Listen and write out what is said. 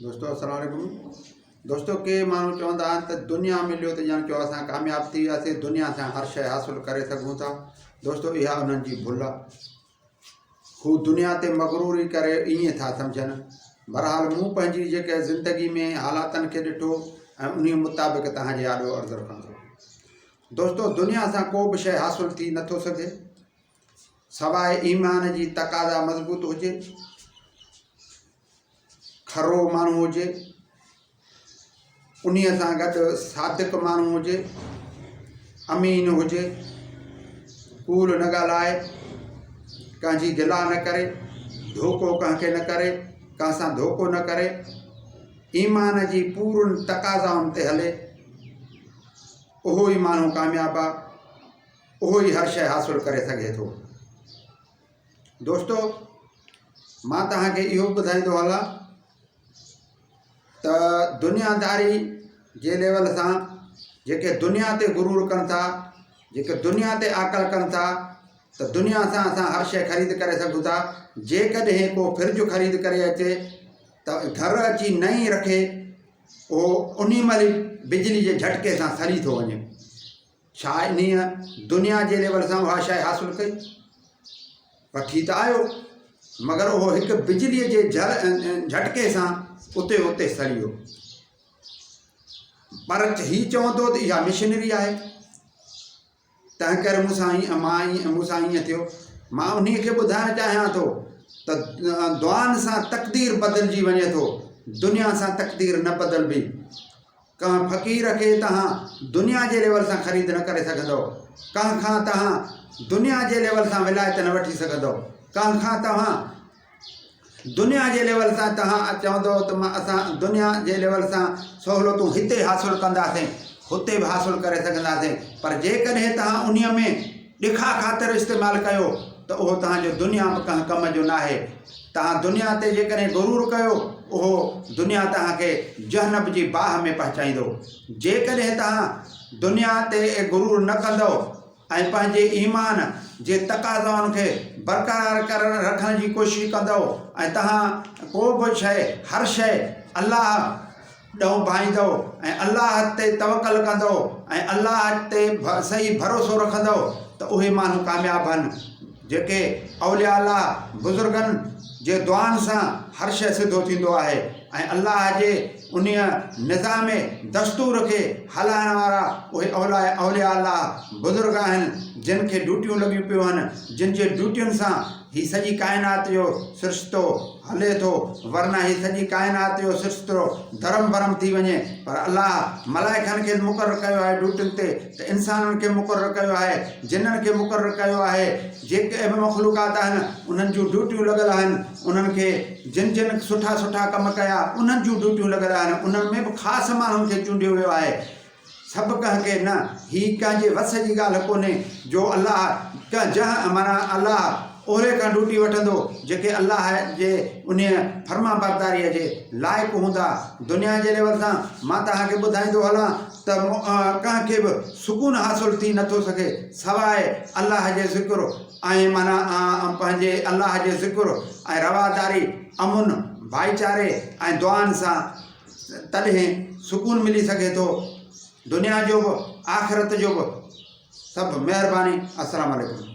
دوستو السلام عليڪم دوستو ڪي ماڻهو چوندا آهن ته دنيا مليو ته ڄڻ چئو اسان ڪامياب ٿي وياسي دنيا سان هر شيء حاصل ڪري سگهون ٿا دوستو اها انهن جي ڀل آهي هو دنيا تي مغروري ڪري ائين ٿا سمجهن بهرحال مون پنهنجي جيڪي زندگي ۾ حالاتن کي ڏٺو ۽ انهي مطابق توهان جي آڏو عرض رکان ٿو دوستو دنيا سان ڪو به شيء حاصل ٿي نٿو سگهي سواء ايمان جي تقاضا مضبوط هجي کرو ماڻهو هجي، انهيء سان گڏ صادق ماڻهو هجي، امين هجي، ڪوڙ نه ڳالهائي، ڪنهن جي گلا نه ڪري، ڌوڪو ڪنهن کي نه ڪري، ڪنهن سان ڌوڪو نه ڪري، ايمان جي پورن تقاضائن تي هلي، اهو ئي ماڻهو ڪامياب آهي، اهو ئي هر شيء حاصل ڪري سگهي ٿو. دوستو مان توهان کي اهو ٻڌائيندو هلان ته دنياداري جي ليول سان جيڪي دنيا تي غرور ڪن ٿا جيڪي دنيا تي عقل ڪن ٿا ته دنيا سان اسان هر شيء خريد ڪري سگهون ٿا جيڪڏهن ڪو فرج خريد ڪري اچي ته گهر اچي نئين رکي اهو انهي مهل ئي بجلي جي جهٽڪي سان سڙي ٿو وڃي ڇا انهيء دنيا جي ليول سان اها شيء حاصل ڪئي؟ وٺي ته آيو، مگر اهو هڪ بجليء جي جهٽڪي سان اتي اتي سڙي ويو. پر هي چوندو ته اها مشنري آهي، تنهنڪري مون سان ائين مان ائين مون سان ائين ٿيو. مان انهيء کي ٻڌائڻ چاهيان ٿو ته دعائن سان تقدير بدلجي وڃي ٿو، دنيا سان تقدير نه بدلبي. ڪنهن فقير کي توهان دنيا جي ليول سان خريد نه ڪري سگهندؤ، ڪنهن کان توهان دنيا جي ليول سان ولايت نه وٺي سگهندؤ، ڪنهن کان توهان دنيا جي ليول سان توهان چوندؤ ته مان اسان دنيا جي ليول سان سهولتون هتي حاصل ڪنداسين، هتي به حاصل ڪري سگهنداسين، پر جيڪڏهن توهان انهيء ۾ ڏکاء خاطر استعمال ڪيو ته اهو توهان جو دنيا به ڪنهن ڪم جو ناهي. توهان دنيا تي جيڪڏهن غرور ڪيو اهو دنيا توهان کي جهنم جي باهه ۾ پهچائيندو. جيڪڏهن توهان دنيا تي غرور نه ڪندؤ ۽ پنهنجي ايمان جي تقاضائن کي برقرار ڪرڻ رکڻ جي ڪوشش ڪندؤ ۽ توهان ڪو به شيء هر شيء الله ڏانهن ڀائيندؤ ۽ الله تي توڪل ڪندؤ ۽ الله تي صحيح ڀروسو رکندؤ ته اهي ماڻهو ڪامياب آهن جيڪي اولياء الله بزرگن جي دعائن سان هر شيء سڌو ٿيندو آهي ۽ الله جي انهيء نظام دستور کي هلائڻ وارا اهي اولياء الله بزرگ آهن جن کي ڊيوٽيون لڳيون پيون آهن جن جي ڊيوٽين سان هي سڄي ڪائنات جو سرشتو هلي ٿو، ورنه هي سڄي ڪائنات جو سرشتو درهم برهم ٿي وڃي، پر الله ملائڪن کي مقرر ڪيو آهي ڊيوٽين تي ته انسانن کي مقرر ڪيو آهي، جنن کي مقرر ڪيو آهي، جيڪي به مخلوقات آهن انهن جون ڊيوٽيون لڳل آهن، انهن کي جن جن سٺا سٺا ڪم ڪيا انهن جون ڊيوٽيون لڳل آهن، انهن ۾ به خاص ماڻهن کي چونڊيو ويو آهي. سڀ ڪنهن کي نه، هي ڪنهن جي وس جي ڳالهه ڪونهي جو الله ڪنهن جنهن معنيٰ الله اهڙي کان ڊوٽي وٺندو جيڪي الله جي انهيء فرمانبرداريء جي لائق هوندا. دنيا جي ليول سان مان توهان کي ٻڌائيندو هلان ته ڪنهن کي به سڪون حاصل ٿي نٿو سگهي سواء الله جي ذڪر ۽ معنيٰ پنهنجي الله جي ذڪر ۽ رواداري، امن، ڀائيچاري ۽ دعائن سان. تڏهن سڪون ملي سگهي ٿو دنيا جو به آخرت جو به سڀ مهرباني السلام عليڪم.